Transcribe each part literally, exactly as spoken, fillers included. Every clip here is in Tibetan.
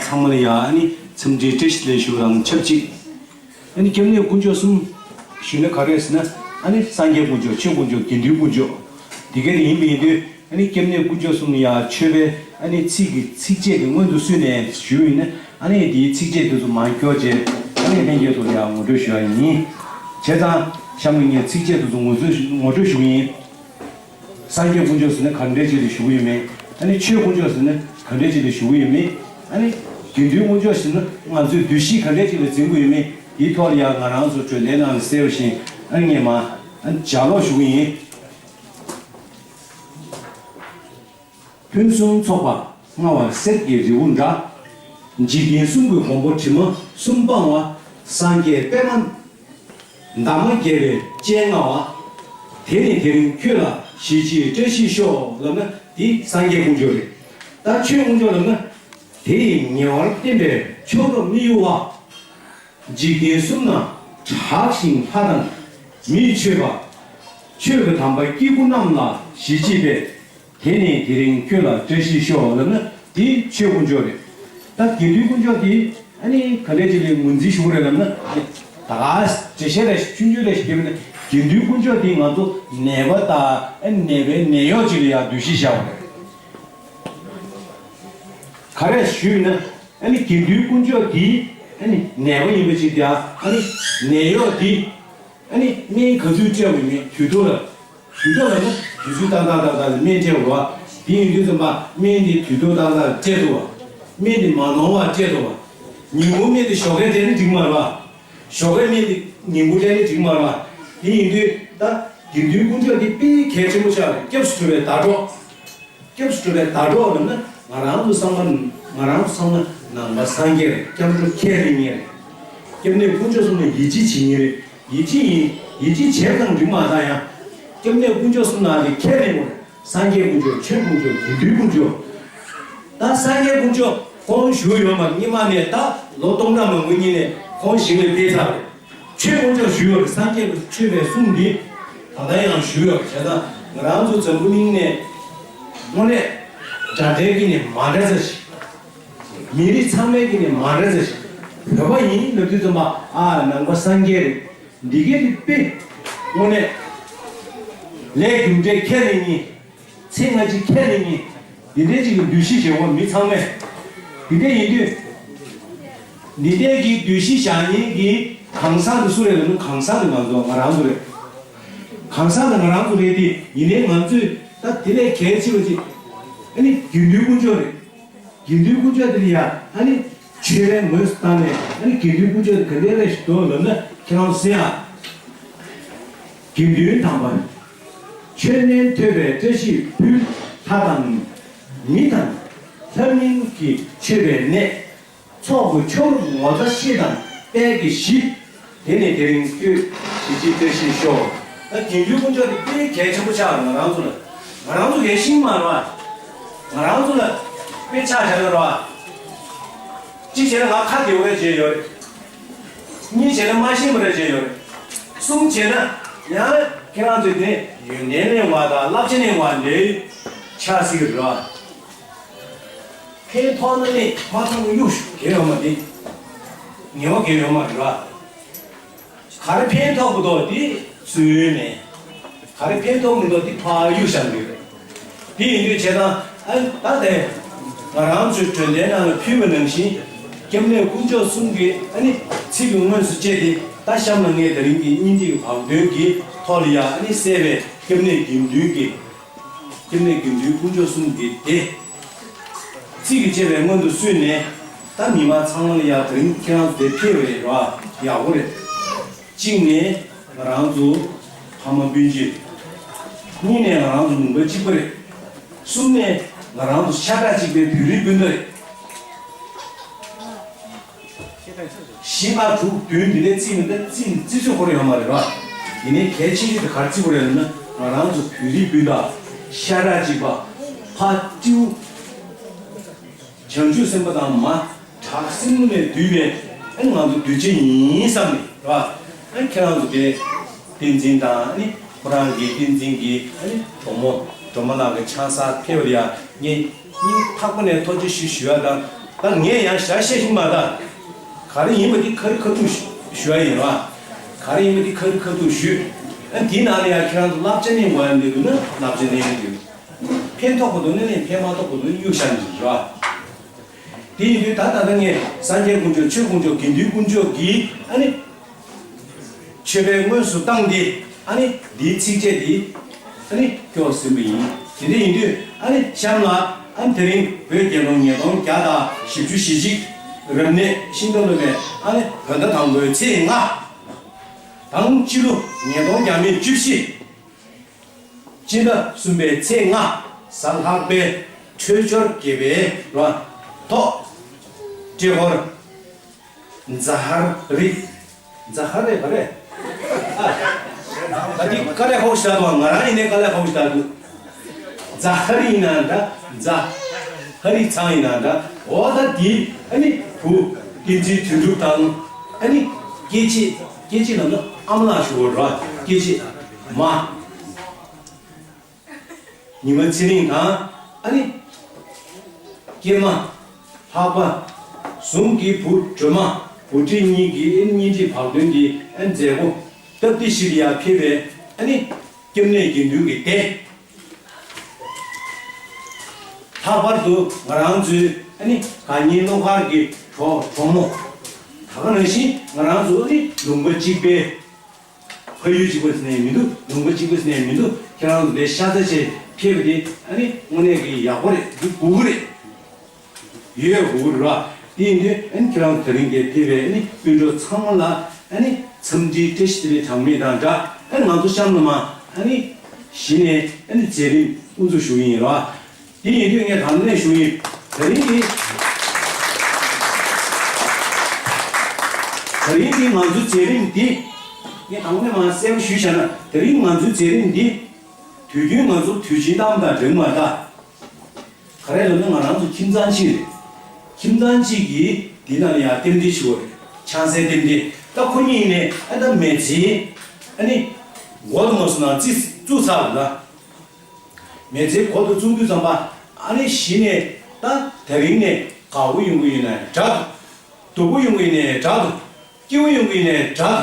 ཚང་མ་ལ་ཡ་ཨ་ནི་འཚམས་འདྲིའི་བཀྲ་ཤིས་བདེ་ལེགས་ཞུ་རང་ཆབས་ཅིག་ཨ་ནི་སྐྱབས་གནས་དཀོན་མཆོག་གསུམ་ཞུས་ན་ག་རེ་ཟེར་ན། ཨ་ནི་སངས་རྒྱས་དཀོན་མཆོག་ཆོས་དཀོན་མཆོག་དགེ་འདུན་དཀོན་མཆོག་འདི་ག་རེ་ཡིན་པ་ཡིན་དུས། ཨ་ནི་སྐྱབས་གནས་དཀོན་མཆོག་གསུམ་ལ་ཡ་མཆོད་པའི་ཨ་ནི་ཚིག་གི་ཚིགས་བཅད་ཀྱི་སྔོན་དུ་བསུས་ནས་ཞུས་ཡིན་ན། ཨ་ནི་འདིའི་ཚིགས་བཅད་དེ་ཚོ་མར་འཁྱོར་བྱས་ཨ་ནི་ལྷན་རྒྱས་ཚོ་ལ་ཡ་ངོ་སྤྲོད་ཞུ་ཡ་ཡིན། བྱས་ཙང་གཤམ་གྱི་ངས་ཚིགས་བཅད་དེ་ཚོ་ངོ་སྤྲོད་ངོ་སྤྲོད་ཞུ་གི་ཡིན། སངས་རྒྱས་དཀོན་མཆོག་ཟེར་ན་ག་འདྲས་ཅིག་ལ་ཞུ་གི་ཡོད་མེད། ཨ་ནི་ཆོས་དཀོན་མཆོག་ཟེར་ན་ག་འདྲས་ཅིག་ལ་ཞུ་གི་ཡོད་མེད། ཨ་ནི་དགེ་འདུན་དཀོན་མཆོག་ཟེར་ན་ང་ཚོའི་འདུ་ཤེས་ག་འདྲས་ཅིག་ལ་འཛིན་དགོས་ཡོད་མེད། དེའི་ཐོག་ལ་ཡང་ང་རང་ཚོ་གྲོས་ལྡན་ནང་ལ་གསལ་བ་བཞིན་ཨ་ནི་ངས་མར་ཨ་ནི་ལྗགས་ཀློག་ཞུ་གི་ཡིན། ཕུན་སུམ་ཚོགས་པ་མངའ་བ་གསེར་གྱི་རི་བོ་འདྲ། འཇིག་རྟེན་གསུམ་གྱི་གོང་བུ་དྲི་མ་གསུམ་སྤངས་པ། སངས་རྒྱས་པདྨ་འདབ་མ་བརྒྱད་པའི་སྤྱན་མངའ་བ། དེ་ནི་དེ་རིང་ཁྱོད་ལ་ཞི་བྱེད་བཀྲ་ཤིས་ཤོག་ལབ་ན་འདི་སངས་རྒྱས་དཀོན་མཆོག་རེད། ད་ཆོས་དཀོན་མཆོག་ལབ་ན། དེ་ཡི་ཉེ་བར་བསྟན་པའི་མཆོག་གྲུབ་མི་གཡོ་བ། འཇིག་རྟེན་གསུམ་ན་གྲགས་ཤིང་ལྷ་དང་མིས་མཆོད་པ། ཆོས་ཀྱི་དམ་པ་སྐྱེ་དགུ་རྣམས་ལ་ཞི་བྱེད་པའི། དེ་ནི་དེ་རིང་ཁྱོད་ལ་བཀྲ་ཤིས་ཤོག་ལབ་ན་དེ་ཆོས་དཀོན་མཆོག་རེད། ད་དགེ་འདུན་དཀོན་མཆོག་དེ་ཨ་ནི་ག་འདྲས་ཅིག་ལ་ངོས་འཛིན་ཞུ་དགོས་རེད་ལབ་ན། ད་ག་འགྲེལ་བཤད་རེ་ཞིག་ཆུང་ཆུང་རེ་ཞིག་བརྒྱབ་ན། དགེ་འདུན་དཀོན་མཆོག་དེ་ང་ཚོ་ནད་པ་དང་ཨ་ནི་ནད་པའི་ནད་གཡོག་ཅིག་ལ་ཡང་འདུ་ཤེས་བཞག་དགོས་རེད། ག་རེ་ཞུས་ན། ཨ་ནི་དགེ་འདུན་དཀོན་མཆོག་དེ་ཨ་ནི་ནད་པ་ཡིན་པ་ཅིག་དང་ཨ་ནི་ནད་གཡོག་དེ། ཨ་ནི་སྨན་ག་ཚོད་སྤྲད་དགོས་མིན་དུས་ཐོག་ལ། དུས་ཐོག་ལ་ནི་དུས་ཚོད་ཏག་ཏག་ཏག་ཏག་ལ་སྨན་སྤྲད་དགོས་པ། དེ་ཡིན་དུས་ཙམ་པ་སྨན་དེ་དུས་ཐོག་ཏག་ཏག་ལ་སྤྲད་ཐུབ་པ། སྨན་དེ་མ་ནོར་བ་སྤྲད་ཐུབ་པ། ཉིན་གུང་སྨན་དེ་ཞོགས་ཀས་སྤྲད་ན་འགྲིག་མ་རེད་པ། ཞོགས་ཀས་སྨན་དེ་ཉིན་གུང་སྤྲད་ན་འགྲིག་མ་རེད་པ། དེ་ཡིན་དུས་ད་དགེ་འདུན་དཀོན་མཆོག་དེ་དཔེ་གལ་ཆེན་པོ་ཆགས་རེད། སྐྱབས་སུ་འགྲོ་བའི་ཟླ་གྲོགས། སྐྱབས་སུ་འགྲོ་བའི་ཟླ་གྲོགས་ལབ་ན་ང་རང་ཚོ་ཚང་མ། ང་རང་ཚོ་ཚང་མ་ནང་པ་སངས་རྒྱས་རེད། སྐྱབས་འགྲོ་ཁས་ལེན་མཁན་རེད། སྐྱབས་གནས་དཀོན་མཆོག་གསུམ་ལ་ཡིད་ཆེས་བྱེད་མཁན་རེད། ཡིད་ཆེས་ཡིན། ཡིད་ཆེས་བྱས་ཙང་འགྲིག་མ་ཐག་ཡང་། སྐྱབས་གནས་དཀོན་མཆོག་གསུམ་ནང་ལ་ཁས་ལེན་དགོས་རེད། སངས་རྒྱས་དཀོན་མཆོག་ཆོས་དཀོན་མཆོག་དགེ་འདུན་དཀོན་མཆོག་ད་སངས་རྒྱས་དཀོན་མཆོག་ཁོང་བཞུགས་ཡོད་མ་རེད། སྔོན་མ་ནས་ད་ལོ་སྟོང་ཕྲག་མང་པོའི་སྔོན་ནས་ཁོང་ཞིང་ལས་ཕེབས་ཚར་རེད། ཆོས་དཀོན་མཆོག་བཞུགས་ཡོད་རེད། སངས་རྒྱས་ཀྱི་ཆོས་པའི་གསུང་འདི་ད་ལྟ་ཡང་བཞུགས་ཡོད་རེད། བྱས་ཙང་ང་རང་ཚོ་འཛམ་བུ་གླིང་ནས་དངོས་གནས་དགྲ་འདྲེ་གི་ནས་མ་འདྲ་ས་ཞིག་མི་རིགས་ཚང་མའི་གི་ནས་མ་འདྲ་ས་ཞིག་བོད་པ་ཡིན་ལབ་དུས་ཙམ་པ། ཨ། ནང་པ་སངས་རྒྱས་རེད། འདི་གའི་རིགས་དཔེ་དངོས་གནས་ལས་རྒྱུ་འབྲས་ཁས་ལེན་མཁན། ཚེ་སྔ་ཕྱི་ཁས་ལེན་མཁན། འདི་འདྲའི་ཅིག་གི་འདུ་ཤེས་བཞག་པ་མི་ཚང་མས། འདི་འདྲ་ཡིན་དུས། འདི་འདྲའི་གི་འདུ་ཤེས་བཞག་མཁན་གྱི་གང་ཟག་དེ་སུ་རེད་ལབ་ན། གང་ཟག་དེ་ང་ཚོ་ང་རང་ཚོ་རེད། གང་ཟག་དེ་ང་རང་ཚོ་རེད་དེ། ཡིན་ནའི་ང་ཚོས་ད་དེ་ལས་གལ་ཆེ་བ་ཅིག་ཨ་ནི་དགེ་འདུན་དཀོན་མཆོག་རེད། དགེ་འདུན་དཀོན་མཆོག་དེ་ལ་ཡ་ཨ་ནི་མཆོད་པའི་ངོས་སུ་བཏང་ནས། ཨ་ནི་དགེ་འདུན་དཀོན་མཆོག་དེ་ག་འདྲ་རེད་ཞིག་འདུག་ལབ་ན། ཁྱེད་རང་གསན་ཨ། དགེ་འདུན་དམ་པ། མཆོད་རྟེན་ཐོད་པའི་བཀྲ་ཤིས་ཕུལ། ལྷ་དང་མི་དང་ལྷ་མིན་གྱི་མཆོད་པའི་གནས། ཚོགས་ཀྱི་མཆོག་རུམ་ངོ་ཚ་ཤེས་དང་དཔལ་གྱི་གཞི། དེ་ནས་དེ་རིང་ཁྱོད་ཞི་བྱེད་བཀྲ་ཤིས་ཤོག་ད་དགེ་འདུན་དཀོན་མཆོག་དེ་དཔེ་གལ་ཆེན་པོ་ཆགས། ང་རང་ཚོ་ལ། ང་རང་ཚོ་གལ་ཤིང་མ་རེད་པ། ང་རང་ཚོ་ལ་དཔེ་ཆ་བཞག་ན་རེད་པ། གཅིག་བྱས་ན་ང་ཁ་བདེ་བོ་རེད་བྱས་ཡོད་རེད། གཉིས་བྱས་ན་མ་ཤེས་པ་རེད་བྱས་ཡོད་རེད། གསུམ་བྱས་ན་ཡང་ཁྱེད་རང་ཚོས་དེ་ཡོན་ཏན་གླེང་བ་དང་བསླབ་བྱ་གླེང་བ་འདྲའི་ཆགས་སྲིད་ཀྱི་རེད་པ། ཕན་ཐོགས་ན་ནི་མ་ཐོགས་ན་གཡུག་ཞོག་གལ་ཡོད་མ་རེད། ངལ་བ་གལ་ཡོད་མ་རེད་པ། ག་རེ་ཕན་ཐོགས་ཀྱི་འདུག་དེ་སུས་མེད། ག་རེ་ཕན་ཐོགས་མི་འདུག་དེ་ཕར་གཡུག་བཞག་གི་རེད། དེ་ཡིན་དུས་བྱས་ཙང་ཨ་ད་དེ་ང་རང་ཚོའི་གྲོས་འདེབས་ནང་ལ་ཕུལ་བ་ནང་བཞིན། སྐྱབས་གནས་དཀོན་མཆོག་གསུམ་གྱི་ཨ་ནི་ཚིག་གི་སྔོན་སུ་བཅད་དེ། ད་གཤམ་ལ་ངས་དེ་རིང་གི་སྙིང་ཐིག་གི་བར་དོན་གྱི་ཐོག་ལ་ཡ་ཨ་ནི་གསལ་བའི་སྐྱབས་གནས་དགེ་འདུན་གྱི། སྐྱབས་གནས་དགེ་འདུན་དཀོན་མཆོག་གསུམ་གྱི་སྡེ། ཚིག་གི་བཅད་པའི་སྔོན་དུ་བསུས་ནས། ད་མི་མང་ཚང་མ་ལ་ཡ་དེ་རིང་ཁྱེད་རང་ཚོ་དེ་ཕེབས་པ་རེད་ར། ཡག་པོ་རེད། གཅིག་ནས་ང་རང་ཚོ་ཕ་མ་སྤུན་མཆེད། གཉིས་ནས་ང་རང་ཚོ་ལུང་པ་གཅིག་པ་རེད། གསུམ་ནས་ང་རང་ཚོ་ཤ་ཁྲག་གཅིག་པའི་བོད་རིགས་སྤུན་ཟླ་རེད། བཞི་ལྔ་དྲུག་བདུན་འདི་ནས་བརྩིས་ནས་ད་བརྩི་བརྩི་ཚོད་ཁོ་རང་ཡོད་མ་རེད་ར། ཡིན་ནའི་གལ་ཆེ་ཤོས་དེ་ག་རེ་བརྩི་དགོས་རེད་ལབ་ན། ང་རང་ཚོ་བོད་རིགས་སྤུན་ཟླ་ཤ་ཁྲག་གཅིག་པ། ཕ་སྤྲེའུ། བྱང་ཆུབ་སེམས་དཔའ་དང་མ། བྲག་སྲིན་མོ་ནས་བསྡུས་པའི་ཨ་ནི་ང་ཚོ་གདུལ་བྱ་ཡིན་བསམ་ནས་ར། ཨ་ནི་ཁྱེད་རང་ཚོ་དེ་བསྟན་འཛིན་དང་ཨ་ནི་ཁོ་རང་གི་བསྟན་འཛིན་གྱི་ཨ་ནི་གྲོགས་མོ་སྒྲོལ་མ་ལགས་ཀྱི་ཆང་ས་ཕེབས་པ་ལ་ཡ་ངས་སྙིང་ཐག་པ་ནས་ཐུགས་རྗེ་ཆེ་ཞུ་ཡ་དང་། ད་ངས་ཡང་ཞལ་བཤད་ཤིག་མ་ད། ག་རེ་ཡིན་པ་འདི་ཁ་རི་ཁ་ཐུག་ཞུ་ཞུ་ཡ་ཡིན་ར། ག་རེ་ཡིན་པ་འདི་ཁ་རི་ཁ་ཐུག་ཞུ། ཨ་འདི་ནང་ལ་ཡང་ཁྱེད་རང་ཚོ་བསླབ་བྱ་ལེན་དགོས་ཡ་འདི་འདུག་ན་བསླབ་བྱ་ལེན་གྱི་འདུག་ཕན་ཐོགས་པ་འདུག་ན་ལེན། ཕན་མ་ཐོགས་པ་འདུག་ན་གཡུག་བཞག་ནས་ར། དེ་ཡིན་དུས་ད་ད་ལྟ་ངས་སངས་རྒྱས་དཀོན་མཆོག་ཆོས་དཀོན་མཆོག་དགེ་འདུན་དཀོན་མཆོག་གིས་ཨ་ནི། མཆོད་པའི་དངོས་སུ་བཏང་སྟེ་ཨ་ནི་འདིའི་ཚིགས་བཅད་འདི་ཨ་ནི་སྐྱོར་ཟིན་པ་ཡིན། དེ་འདྲ་ཡིན་དུས་ཨ་ནི་གཤམ་ལ་ཨ་ནི་དེ་རིང་བོད་རྒྱལ་ལོ་ཉིས་སྟོང་བརྒྱ་དང་བཞི་བཅུ་ཞེ་གཅིག་རབ་གནས་ཤིང་རྟ་སློབ་མའི་ཨ་ནི་བོད་ཟླ་དང་པོའི་ཚེས་ལྔ་དང་སྤྱི་ལོ་ཉིས་སྟོང་བརྒྱ་མེད་བཅུ་བཞི་སྤྱི་ཟླ་གསུམ་པའི་ཚེས་ལྔ་གཟའ་ལྷག་པའི་འཕྲོད་སྦྱོར་རྒྱས་པའི་རོ་ཐོག་སྤྲེལ་འཁོར། ཛ་ཧར་རི། ཛ་ཧར་རི་ག་རེ། ཨ། ད་འདི་དཀའ་ལས་ཁག་པོ་ཞིག་ད་འདུག་ང་རང་ཡིན་ནའི་དཀའ་ལས་ཁག་པོ་ཞིག་ད་འདུག་ཛ་ཧར་རི་ཡིན་ན་འདྲ། ཛ་ཧར་རི་ཚང་ཡིན་ན་འདྲ། འོ་ད་འདི་ཨ་ནི་བུ་བསྟན་འཛིན་དོན་གྲུབ་དང་ཨ་ནི་སྐྱེ་མཆེད། སྐྱེ་མཆེད་ལབ་ན་ཨ་མ་ལགས་ཞུ་བ་རོ། སྐྱེ་མཆེད་མ། ཉི་མ་ཚེ་རིང་དང་ཨ་ནི། སྐྱེས་མ། ལྷག་པ། ཟུང་གི་བུ་སྒྲོལ་མ། བུ་ཁྲིད་གཉིས་ཀྱི་ཨ་ནི་གཉེན་སྒྲིག་བག་སྟོན་གྱི་ཨ་ནི་མཛད་སྒོ་སྟབས་བདེ་ཞིག་ལ་ཡར་ཕེབས་པའི་ཨ་ནི་སྐྱབས་གནས་དགེ་འདུན་གྱི་སྡེ། ལྷག་པར་དུ་ང་རང་ཚོའི་ཨ་ནི་དགའ་ཉེ་བློ་དཀར་གྱི་གྲོགས་གྲོགས་མོ། ད་ག་ནང་བཞིན་ང་རང་ཚོ་ཨ་ནི་ལུང་པ་གཅིག་པའི། ཕ་ཡུལ་གཅིག་པ་ཟེར་ནས་མི་འདུག་ལུང་པ་གཅིག་པ་ཟེར་ནས་མི་འདུག་ཁྱེད་རང་ཚོ་འདིར་ཤ་ཚ་བྱས་ཕེབས་པ་དེ་ཨ་ནི་དངོས་གནས་ཀྱི་ཡག་པོ་རེད། འདི་དགོས་ཀྱི་རེད། ཡོད་དགོས་ཀྱི་རེད་བ། དེ་ཡིན་དུས་ཨ་ནི་ཁྱེད་རང་ཚོ་དེ་རིང་འདིར་ཕེབས་པའི་ཨ་ནི་སྤུན་གྲོགས་ཚང་མ་ལ་ཨ་ནི་འཚམས་འདྲིའི་བཀྲ་ཤིས་བདེ་ལེགས་གྲངས་མེད་དང་སྦྲགས། ཨ་ནི་ང་ཚོ་གཤམ་ལ་མ་ཨ་ནི་གཞི་ནས་ཨ་ནི་མཛད་རིམ་དབུ་འཛུགས་ཞུ་གི་ཡིན་རེད་བ། དེ་ཡིན་དུས་ངས་དང་ནས་ཞུ་ཡིན། དེ་རིང་གི། དེ་རིང་གི་ང་ཚོའི་མཛད་རིམ་འདི། ངས་དང་ནས་མ་གསལ་པོ་ཞུས་བཞག་ན། དེ་རིང་ང་ཚོའི་མཛད་རིམ་འདི། དུས་རྒྱུན་ང་ཚོ་དུས་ཆེན་གཏམ་དང་འབྲེལ་མ་ད། ག་རེ་ལབ་ན་ང་རང་ཚོ་ཁྱིམ་ཚང་གཅིག་རེད། ཁྱིམ་ཚང་གཅིག་གིས་འདི་ནང་ལ་ཡང་རྟེན་འབྲེལ་ཞུ་བ་རེད། ཆང་སའི་རྟེན་འབྲེལ། ད་ཁོ་གཉིས་ནས་ཨ་ད་མི་ཚེ་ཨ་ནི་མགོ་དུ་མ་སོང་ན་རྩིས་བཙུགས་ཚར་བ་ལ། མི་ཚེ་མགོ་དུ་བཙུགས་དུས་ཙམ་པ་ཨ་ནི་གཞི་ནས་ད་དེ་རིང་ནས་དགའ་བོ་ཡོང་གི་ཡོད་ན་འདྲ་འདུག་སྡུག་པོ་ཡོང་གི་ཡོད་ན་འདྲ་འདུག་སྐྱིད་པོ་ཡོང་གི་ཡོད་ན་འདྲ་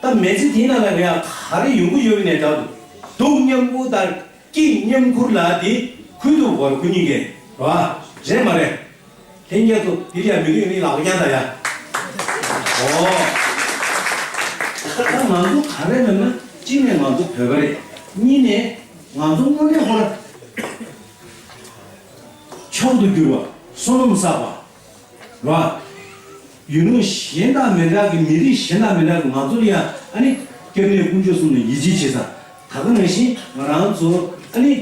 འདུག་ད་མི་ཚེ་དེའི་ནང་ལ་རེད་ཡ་ག་རེ་ཡོང་གི་ཡོད་ན་འདྲ་འདུག་སྡུག་མཉམ་ཁུར་དང་སྐྱིད་མཉམ་ཁུར་ལ་དེ་ཁུར་ཐུབ་བར་ཁུར་གཉིས་ཀས་རེད་བ། རེད་མ་རེད། ལྷན་རྒྱས་ཚོ་འདིར་ཡང་མི་ལུས་ནི་ལག་པ་བརྐྱངས་དང་ཡ། ཨོ། ད་ང་ཚོ་ག་རེ་མེད་ན་གཅིག་ནས་ང་ཚོ་བོད་པ་རེད། གཉིས་ནས་ང་ཚོ་དངོས་གནས་ཧོར་མཆོག་ཏུ་གྱུར་པ་བསོད་ནམས་བསགས་པ་རེད་བ། ཡུལ་ལུང་གཞན་དང་མི་འདྲ་གི་མི་རིགས་གཞན་དང་མི་འདྲ་གི་ང་ཚོ་ལ་ཡང་ཨ་ནི་སྐྱབས་གནས་དཀོན་མཆོག་གསུམ་ལ་ཡིད་ཆེས་བྱེད་ས། ད་ག་ནང་བཞིན་ང་རང་ཚོ་ཨ་ནི།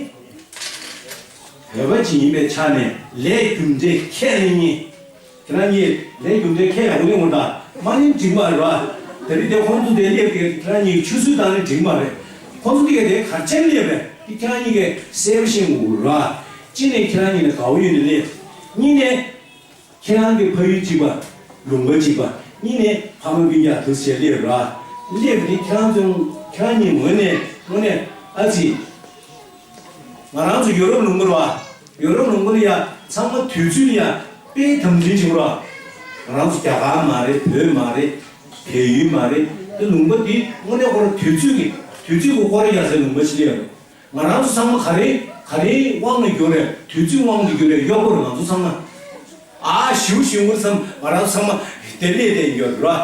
བོད་པ་ཅིག་ཡིན་པའི་ཆ་ནས་ལས་རྒྱུ་འབྲས་ཁས་ལེན་མཁན། ཁྱེད་རང་གཉིས་ལས་རྒྱུ་འབྲས་ཁས་ཡག་པོ་ལེན་དགོས་ད། མ་ལེན་འགྲིག་མ་རེད་བ། དེ་རིང་དེ་ཁོང་ཚོ་དེ་སླེབས་ཏེ་ཁྱེད་རང་གཉིས་ཆུ་ཚོད་བཏང་ནས་འགྲིག་མ་རེད། ཁོང་ཚོ་དེ་ག་དེ་གར་ཆེན་སླེབས་པས་དེ་ཁྱེད་རང་གཉིས་ཀས་གསལ་པོ་ཤེས་དགོས་རེད་བ། གཅིག་ནས་ཁྱེད་རང་གཉིས་ལ་དགའ་བོ་ཡོད་ནས་སླེབས། གཉིས་ནས། ཁྱེད་རང་གི་ཕ་ཡུལ་གཅིག་པ། ལུང་པ་གཅིག་པ། གཉིས་ནས་ཕ་མ་སྤུན་ཀྱག་དུ་བྱས་སླེབས་ར། སླེབས་དེ་ཁྱེད་རང་ཚོ་ཁྱེད་རང་གཉིས་ངོས་ནས་དངོས་གནས་ཨ་ཙི། ང་རང་ཚོ་ཡོ་རོབ་ལུང་པ་ར། ཡོ་རོབ་ལུང་པ་ལ་ཡ་ཚང་མ་དུས་ཚོད་ལ་ཡ་དཔེ་དམ་འཛིན་བྱེད་དགོས་ར། ང་རང་ཚོ་རྒྱ་གར་མ་རེད། བོད་མ་རེད། བལ་ཡུལ་མ་རེད། དེ་ལུང་པ་དེ་དངོས་གནས་ཁོ་ར་དུས་ཚོད་ཀྱི་དུས་ཚོད་ཀྱི་སྐོར་ར་ཡ་ཟེར་ལུང་པ་ཞིག་སླེབས་ར། ང་རང་ཚོ་ཚང་མ་ག་རེ་ག་རེའི་དབང་ལ་གྱུར་རེད། དུས་ཚོད་དབང་ལ་གྱུར་རེད། གཡོག་པོ་རེད་ང་ཚོ་ཚང་མ། ཨ་ཞིའུ་ཞིའུ་ཚང་མ་ང་རང་ཚོ་ཚང་མ་བདེ་ལེགས་བསྡད་ཡོད་རེད།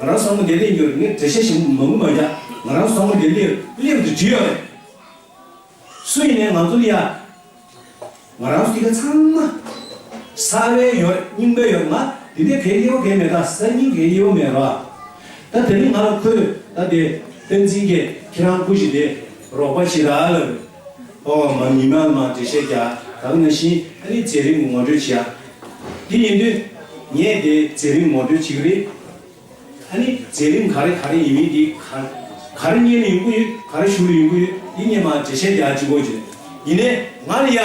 ང་རང་ཚོ་ཚང་མ་བདེ་ལེགས་ཡོད་རེད། ངས་འགྲེལ་བཤད་ཞིམ་མང་པོ་མ་རྒྱག་ང་རང་ཚོ་ཚང་མ་བདེ་ལེགས་སླེབས་དུ་བྲིས་ཡོད་རེད། སུ་ཡིན་ནའི་ང་ཚོ་ལ་ཡ། ང་རང་ཚོ་འདི་ག་ཚང་མ། གསར་པའི་ཡོད་རེད། རྙིང་པའི་ཡོད་རེད། ང་འདི་འདྲའི་གའི་དབྱེ་བ་གའི་མེད། ད་གསར་རྙིང་གའི་དབྱེ་བ་མེད་ར། ད་དེ་རིང་ང་ལ་ཁོས་ད་དེ་བསྟན་འཛིན་གྱིས་ཁྱེད་རང་སྐུ་ཞིག་དེ་རོགས་པ་བྱེད་ར་ལབ་རེད། ཨོ་མ་མི་མང་མ་འགྲེལ་བཤད་རྒྱག་ད་ག་ནང་བཞིན་ཨ་ནི་མཛད་རིམ་ངོ་སྤྲོད་བྱེད་ཡ། དེ་ཡིན་དུས་ངས་དེ་མཛད་རིམ་ངོ་སྤྲོད་བྱེད་ཀྱི་རེད། ཨ་ནི་མཛད་རིམ་ག་རེ་ག་རེ་ཡིན་མིན་དེ་ག་ག་རེ་སྔོན་ལ་ཡོང་གི་ཡོད། ག་རེ་གཞུག་ལ་ཡོང་གི་ཡོད། དེ་སྔོན་མ་འགྲེལ་བཤད་རྒྱག་གཅིག་པོ་བྱས། ཡིན་ནའི་ང་ལ་ཡ།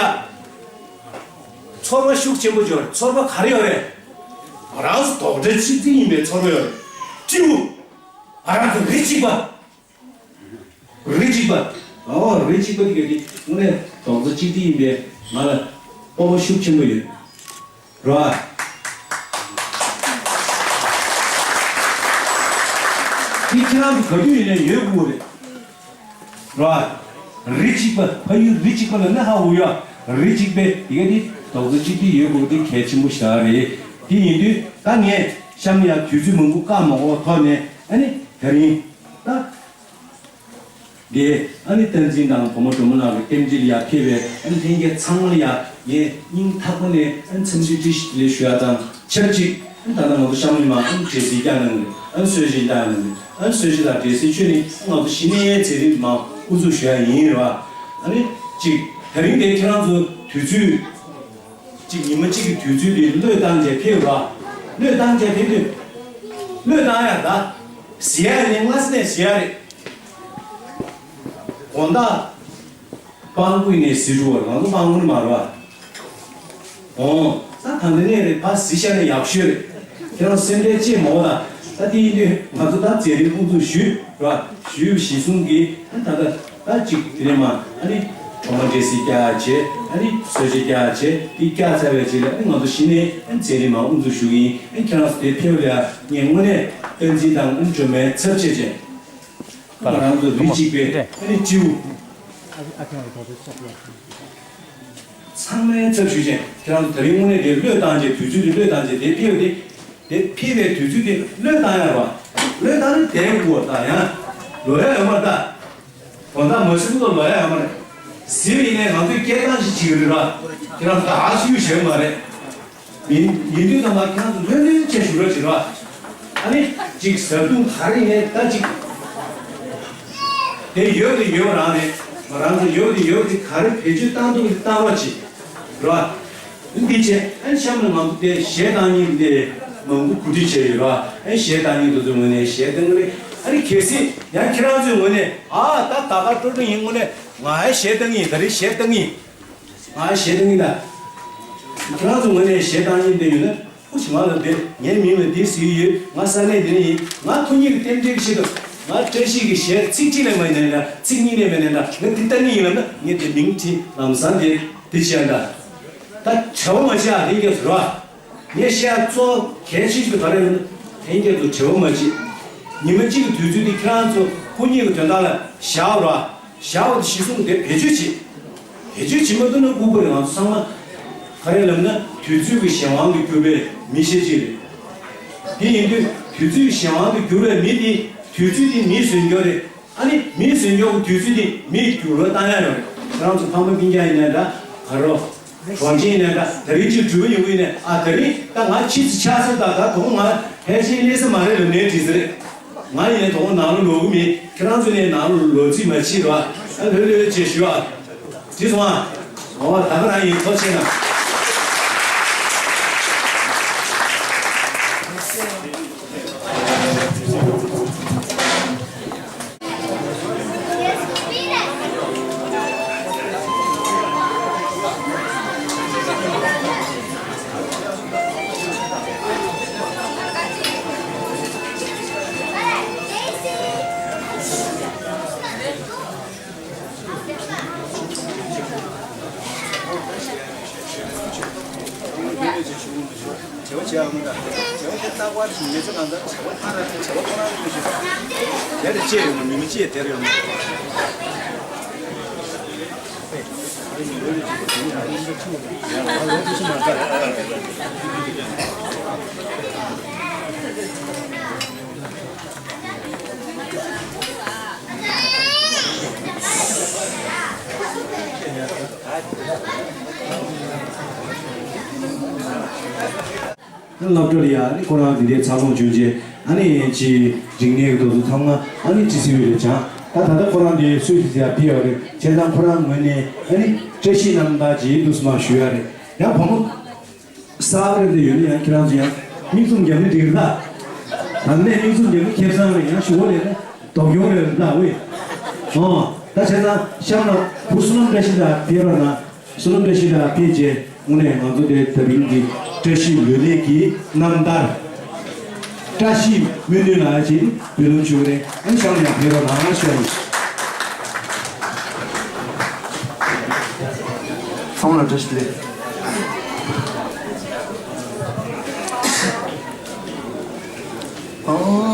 ཚོར་བ་ཤུགས་ཆེན་པོ་ཅིག་ཡོད་རེད། ཚོར་བ་ག་རེ་ཡོད་རེད། ང་རང་ཚོ་རྡོག་ཁྲེས་གཅིག་སྒྲིལ་ཡིན་པའི་ཚོར་བ་ཡོད་རེད། སྤྲེའུ། ང་རང་ཚོ་རི་གཅིག་པ། རི་གཅིག་པ། ཨོ་རི་གཅིག་པ་དེ་ག་དེ་དངོས་གནས་རྡོག་རྩ་གཅིག་སྒྲིལ་ཡིན་པས་ང་ལ་སྤོབས་པ་ཤུགས་ཆེན་པོ་ཡོད། རེད་བ། དེ་ཁྱེད་རང་ཚོ་ག་དུས་ཡིན་ནའི་ཡོད་དགོས་རེད། རེད་བ། རི་གཅིག་པ་ཕ་ཡུལ་རི་གཅིག་པ་ལ་ནི་ཧ་གོ་ཡོད། རི་གཅིག་པའི་དེ་ག་དེ་རྡོག་རྩ་གཅིག་སྒྲིལ་ཡོད་དགོས་དེ་གལ་ཆེན་པོ་ཞིག་རེད། དེ་ཡིན་དུས་ད་ངས་གཤམ་ལ་ཡང་དུས་ཚོད་མང་པོ་བཀག་མ་དགོས་ཐོག་ནས་ཨ་ནི་དེ་རིང་ད། དེ་ཨ་ནི་བསྟན་འཛིན་དང་བུ་མོ་སྒྲོལ་མ་ལགས་ཀྱི་རྟེན་འབྲེལ་ལ་ཡར་ཕེབས་པའི་ཨ་ནི་ལྷན་རྒྱས་ཚང་མ་ལ་ཡར་ངས་སྙིང་ཐག་པ་ནས་ཨ་ནི་འཚམས་འདྲི་བཀྲ་ཤིས་བདེ་ལེགས་ཞུ་ཡག་དང་ཆབས་ཅིག་ཨ་ནི་ད་ལྟ་ང་ཚོ་གཤམ་ལ་མར་ཨ་ནི་འབྲས་སིལ་བཀྱག་གནང་གི་རེད། ཨ་ནི་གསོལ་ཇ་བཀྱག་གནང་གི་རེད། ཨ་ནི་གསོལ་ཇ་དང་འབྲས་སིལ་མཆོད་ནི་ང་ཚོ་གཞི་ནས་མཛད་རིམ་མར་དབུ་འཛུགས་ཞུ་ཡག་ཡིན་རེད་བ། ཨ་ནི་ཅིག་དེ་རིང་དེ་ཁྱེད་རང་ཚོ་དུས་ཚོད། གཅིག་ཉི་མ་གཅིག་གི་དུས་ཚོད་དེ་བློས་བཏང་བྱས་ཕེབས་ར། བློས་བཏང་བྱས་ཕེབས་དུས། བློས་བཏང་ཡག་ད། ཟེར་ཡག་ནི་སྔ་ས་ནས་ཟེར་ཡག་རེད། དགོང་དག་སྤང་ཁུག་ནས་ཟེར་འགྲོ་བ་ང་ཚོ་སྤང་ཁུག་ནས་མ་རེད་བ། འོང་། ད་ད་འདི་ནས་རེད་ཕ་ཟེར་ཤ་ནས་ཡག་ཤོས་རེད། ཁྱེད་རང་སེམས་ཁྲལ་ཅེས་མ་འོ་ད། ད་དེ་ཡིན་དུས་ང་ཚོ་ད་མཛད་རིམ་དབུ་འཛུགས་ཞུས་ར། ཞུས་གཞི་བཟུང་གིས་ད་ད། ད་ཅིག་དེ་ནས་མ་ཨ་ནི་གྲོ་མ་འབྲས་སིལ་བཀྱག་བྱས། ཨ་ནི་གསོལ་ཇ་བཀྱག་བྱས། དེ་བཀྱག་ཚར་བའི་རྗེས་ལ་ཨ་ནི་ང་ཚོ་གཞི་ནས་ཨ་ནི་མཛད་རིམ་མར་དབུ་འཛུགས་ཞུ་གི་ཡིན། ཨ་ནི་ཁྱེད་རང་ཚོ་དེ་ཕེབས་ལ་ངས་དངོས་གནས་བསྟན་འཛིན་དང་ཨ་ནི་སྒྲོལ་མའི་ཚབ་བྱས་བྱས་ང་རང་ཚོ་རིགས་གཅིག་པའི་ཨ་ནི་སྤྱི་བོ་ཚང་མའི་ཚབ་ཞུས་བྱས་ཁྱེད་རང་ཚོ་དེ་རིང་དངོས་གནས་དེ་བློས་བཏང་བྱས། དུས་ཚོད་དེ་བློས་བཏང་བྱས་དེ་ཕེབས་ཏེ། དེ་ཕེབས་པའི་དུས་ཚོད་དེ་བློས་བཏང་ཡ་རེད་བ། བློས་བཏང་ནས་བསྡད་དགོས་ད། ཡང་ལོག་ཡ་ཡོད་མ་རེད་ད། དགོང་དག་མ་ཟིན་ལོ་ལོག་ཡ་ཡོད་མ་རེད། ཟིན་པ་ཡིན་ནའི་ང་ཚོས་སྐད་བཏང་ཞིག་བྱེད་ཀྱི་རེད་ར། ཁྱེད་རང་ད་ཨ་སུ་ཞིག་བྱེད་མ་རེད། ཡིན་ཡིན་དུས་ཙམ་པ་ཁྱེད་རང་ཚོ་ལྷོད་ལྷོད་བྱས་བཞུགས་རོགས་བྱེད་ར། ཨ་ནི་ཅིག་བཟའ་བཏུང་ག་རེ་ཡིན་ནའི་ད་ཅིག་དེ་ཡོད་དེ་ཡོད་རང་རེད། ང་རང་ཚོ་ཡོད་དེ་ཡོད་དེ་ག་རེ་བེད་སྤྱོད་བཏང་ཐུབ་ཀྱི་བཏང་རོགས་བྱེད་ར། འདི་བྱས་ཨ་ནི་གཤམ་ལ་ང་ཚོ་དེ་གཞས་བཏང་མཁན་དེ་མང་པོ་གོ་སྒྲིག་བྱས་ཡོད་ར། ཨ་ནི་གཞས་བཏང་མཁན་དེ་ཚོའི་ངོས་ནས་གཞས་བཏང་གི་རེད། ཨ་ནི་གལ་སྲིད་ཡང་ཁྱེད་རང་ཚོའི་ངོས་ནས་ཨ་ད་ད་ག་སྤྲོ་སྤྲོ་ཡིན། དངོས་གནས་ང་ཨ་གཞས་བཏང་གི་ཡིན། ད་རེས་གཞས་བཏང་གི་ཡིན། ང་ཨ་གཞས་བཏང་གི་ཡིན་ད། ཁྱེད་རང་ཚོའི་ངོས་ནས་གཞས་བཏང་མཁན་དེ་ཡོད་ན། ཁོ་ཞིག་ང་ལ་འདི་ངའི་མིང་ལ་འདི་ཟེར་གྱི་ཡོད། ང་ས་གནས་འདི་ནས་ཡིན། ང་ཐུགས་ཉིད་ཀྱི་རྟེན་འབྲེལ་གྱི་ཆེད་དུ་ང་བཀྲ་ཤིས་ཀྱི་གཞས་ཚིག་གཅིག་ལས་མ་ཡིན་ནའི་འདྲ། ཚིག་གཉིས་ལས་མེད་ནའི་འདྲ། ང་འདི་ལྟ་ནི་ཡིན་ལབ་ན་ངས་འདི་མིང་བྲིས། ལམ་སང་འདི་འདི་བྱས་འདྲ། ད་བྲེལ་བ་མ་བྱེད་ཨ། ལྷན་རྒྱས་ཚོ་ར། ངས་བཤད་ཡ་གཙོ་བོ་གལ་ཆེ་ཤོས་ག་རེ་ཡིན་ན། ལྷན་རྒྱས་ཚོ་བྲེལ་བ་མ་བྱེད། ཉི་མ་གཅིག་གི་དུས་ཚོད་འདི་ཁྱེད་རང་ཚོ་སྐུ་ཉིད་ཀྱི་དོན་དག་ལ་བཞག་ར། བཞག་པ་དེ་གཞི་བཟུང་དེ་བེད་སྤྱོད་བྱེད། བེད་སྤྱོད་བྱེད་མ་ཐུབ་ན་ལྐུགས་པ་རེད། ང་ཚོ་ཚང་མ་ག་རེ་ལབ་ན་དུས་ཚོད་ཀྱི་གཞན་དབང་དུ་གྱུར་པའི་མི་ཤེས་ཅིག་རེད། དེ་ཡིན་དུས་དུས་ཚོད་ཀྱི་གཞན་དབང་དུ་གྱུར་པའི་མི་དེ་དུས་ཚོད་དེ་མིས་ཟོས་འགྲོ་རེད། ཨ་ནི་མིས་ཟོས་འགྲོ་གི་དུས་ཚོད་དེ་མིས་འགྱུར་བ་བཏང་ཡ་ཡོད་རེད། ཁྱེད་རང་ཚོ་ཕ་མ་སྤུན་ཀྱག་ཡིན་ནའི་འདྲ། ག་རེ། གྲོང་ཁྱེར་ནས་ད་དེ་རིང་ཅིག་འགྲུལ་པ་ཡོང་གི་ནས། ཨ་དེ་རིང་ད་ང་ཕྱི་ཚེ་ཆགས་ཚེ་ད་ད་དུང་ང་ཕལ་ཆེར་སླེབས་ས་མ་རེད་ལབ་ནའི་འགྲིག་ས་རེད། ང་ཡིན་ནའི་དུང་ནང་ལོགས་ལོག་གི་མིན། ཁྱེད་རང་ཚོ་ནས་ནང་ལོགས་ལོག་རྩིས་མ་བྱེད་རོགས། ཨ་ལྷོད་ལྷོད་བྱས་ཞུ་ཨ། འགྲིག་སོང་ཨ། འོ་ད་ག་རང་ཡིན། ཐུགས་རྗེ་གནང་། བྱེད་པ་བྱེད་ཡག་མི་འདྲ། བྱེད་པ་དེ་རྟག་པར་ཞིག་མི་ཚེ་ནང་ད་བྱེད་པ་ཕར་ར་བྱེད་པ་ཁོ་རང་ཡིན་ཞིག་དེ་རེ་ཅི་ཡོད་མ། མི་མི་ཅི་ཡོད་དེ་རེ་ཡོད་མ། སློབ་གྲྭ་ལ་ཡ་ཨ་ནི་ཁོ་རང་འདི་འདྲའི་འཚར་ལོངས་བྱུང་རྗེས་ཨ་ནི་ཅི་རིག་གནས་ཀྱི་དོ་ཚོ་ཚང་མ་ཨ་ནི་ཅི་སི་ཝི་རེ་སྦྱངས། ད་ད་ལྟ་ཁོ་རང་འདི་སུད་སི་ཡ་ཕེབས་ཡོད་རེད། བྱས་ཙང་ཁོ་རང་ངོས་ནས་ཨ་ནི་བཀྲ་ཤིས་རྣམ་དག་ཅིག་འདུག་སེ་མར་ཞུ་ཡ་རེད། ཡང་བུ་མོ་གསར་པ་རེ་འདི་ཡོད་ན་ཡང་ཁྱེད་རང་ཚོ་ཡང་མིག་བཙུམ་རྒྱབ་ན་འགྲིག་རེད་ད། ད་ནས་མིག་བཙུམ་རྒྱབ་ན་ཁེ་བཟང་རེད། ཡང་ཞུ་བ་རེད་ན་སྡུག་གྱོང་རེད་ད། ཝེ། ཨོ། ད་བྱས་ཙང་གཤམ་ལ་བུ་བསོད་ནམས་བཀྲ་ཤིས་དང་ཕེབས་རོགས་གནང་། བསོད་ནམས་བཀྲ་ཤིས་དང་ཕེབས་རྗེས་དངོས་གནས་ང་ཚོ་དེ་ད་རིང་གི་བཀྲ་ཤིས་ལོས་ལེགས་ཀྱི་རྣམ་ཐར། བཀྲ་ཤིས་སྨོན་ནུས་ལ་ཅིག་འབུལ་ལམ་ཞུ་གི་རེད། ཨ་ནི་གཤམ་ལ་ཡང་ཕེབས་རོགས་གནང་ཞུ་ཡ་ཡིན། ཚང་མ་ལ་བཀྲ་ཤིས་བདེ་ལེགས། ཨོ།